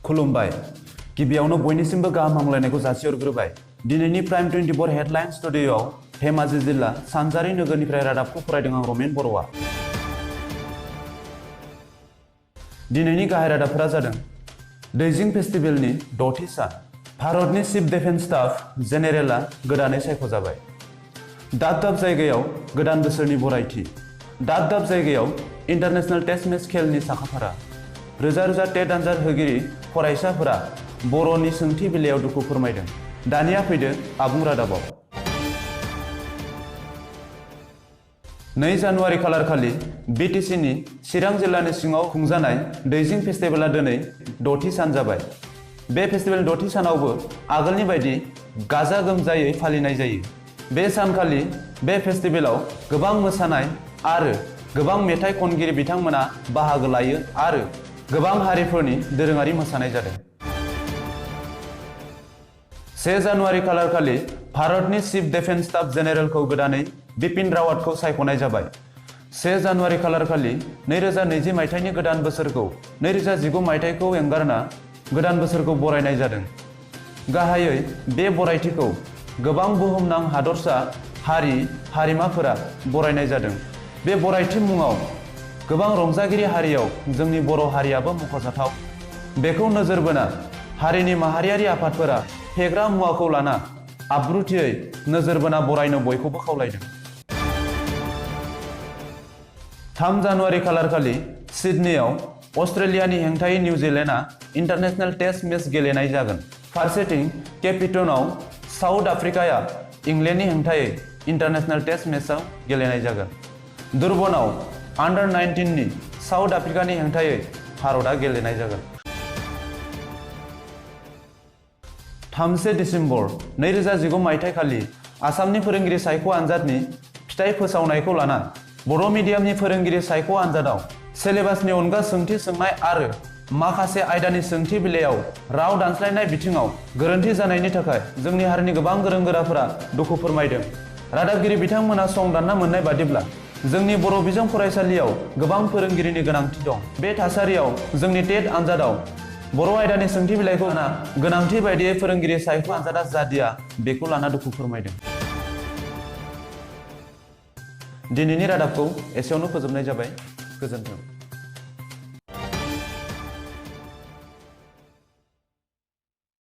खुलुमबाय गिबियावनो बयनिसिमबो गाहाम हामलायनायखौ जासिहरग्रोबाय। दिनैनि प्राइम 24 हेडलाइन स्टुडिय'आव धेमाजि जिल्ला सानजारि नोगोरनिफ्राय रादाबखौ फरायदों आं रमेन बर'आ। दिनैनि गाहाय रादाबफोरा जादों दैजिं फेस्टिभेलनि 6थि सान, भारतनि चिफ डिफेन्स स्टाफ जेनेरेलआ गोदानै सायख'जाबाय। दाब दाब जायगायाव गोदान बोसोरनि बरायथि, दाब दाब जायगायाव इन्टारनेशनेल टेस्ट मेच खेलनि साखाफारा, रोजा रोजा टेट आनजाद होगिरि फरायसाफोरा बर'नि सोंथि बिलाइयाव दुखु फोरमायदों। दानिया फैदो आबुं रादाबाव। 2 जानुवारि खालारखालि बिटिसिनि चिरां जिल्लानि सिङाव खुंजानाय दैजिं फेस्टिभेलआ दिनै 6थि सान जाबाय। बे फेस्टिभेलनि 6थि सानावबो आगोलनि बायदि गाजा गोमजायै फालिनाय जायो। बे सानखालि बे फेस्टिभेलाव गोबां मोसानाय आरो गोबां मेथाइ खनगिरि बिथांमोना बाहागो लायो आरो गोबां हारिफोरनि दोरोङारि मोसानाय जादों। 1 जानुवारि खालारखालि भारतनि चिफ डिफेन्स स्टाफ जेनेरेलखौ गोदानै बिपिन रावतखौ सायख'नाय जाबाय। 1 जानुवारि खालारखालि 2020 मायथाइनि गोदान बोसोरखौ 2019 मायथाइखौ एंगारना गोदान बोसोरखौ बरायनाय जादों। गाहायै बे बरायथिखौ गोबां बुहुमनां हादरसा हारि हारिमाफोरा बरायनाय जादों। बे बरायथि मुङाव गोबां रंजागिरि हारियाव जोंनि बर' हारियाबो मख'जाथाव। बेखौ नोजोर बोना हारिनि माहारियारि आफादफोरा फेग्रा मुवाखौ लाना आब्रुथियै नोजोर बोना बरायनो बयखौबो खावलायदों। 3 जानुवारि खालारखालि सिडनीआव अस्ट्रेलियानि हेंथायै निउजिलेन्डआ इन्टारनेशनेल टेस्ट मेच गेलेनाय जागोन। फारसेथिं केपिटनाव साउथ आफ्रिकाया इंलेन्डनि हेंथायै इन्टारनेशनेल टेस्ट मेचआव गेलेनाय जागोन। दुर्बनाव अंडर 19 नि साउथ आफ्रिकानि हेंथायै भारतआ गेलेनाय जागोन। 3 डिसेम्बर 2019 मायथाइखालि आसामनि फोरोंगिरि सायख' आनजादनि फिथाइ फोसावनायखौ लाना बड' मिडियामनि फोरोंगिरि सायख' आनजादाव सिलेबासनि अनगा सोंथि सोंनाय आरो माखासे आयदानि सोंथि बिलाइयाव राव दानस्लायनाय बिथिङाव गोरोन्थि जानायनि थाखाय जोंनि हारिनि गोबां गोरों गोराफोरा दुखु फोरमायदों। रादाबगिरि बिथांमोना सं दानना मोननाय बादिब्ला जोंनि बर' बिजों फरायसालियाव गोबां फोरोंगिरिनि गोनांथि दं। बे थासारियाव जोंनि टेट आनजादाव बर' आयदानि सोंथि बिलाइखौ लाना गोनांथि बायदियै फोरोंगिरि सायख' आनजादा जादिया बेखौ लाना दुखु फोरमायदों। दिनैनि रादाबखौ एसेयावनो फोजोबनाय जाबाय। गोजोन्थों।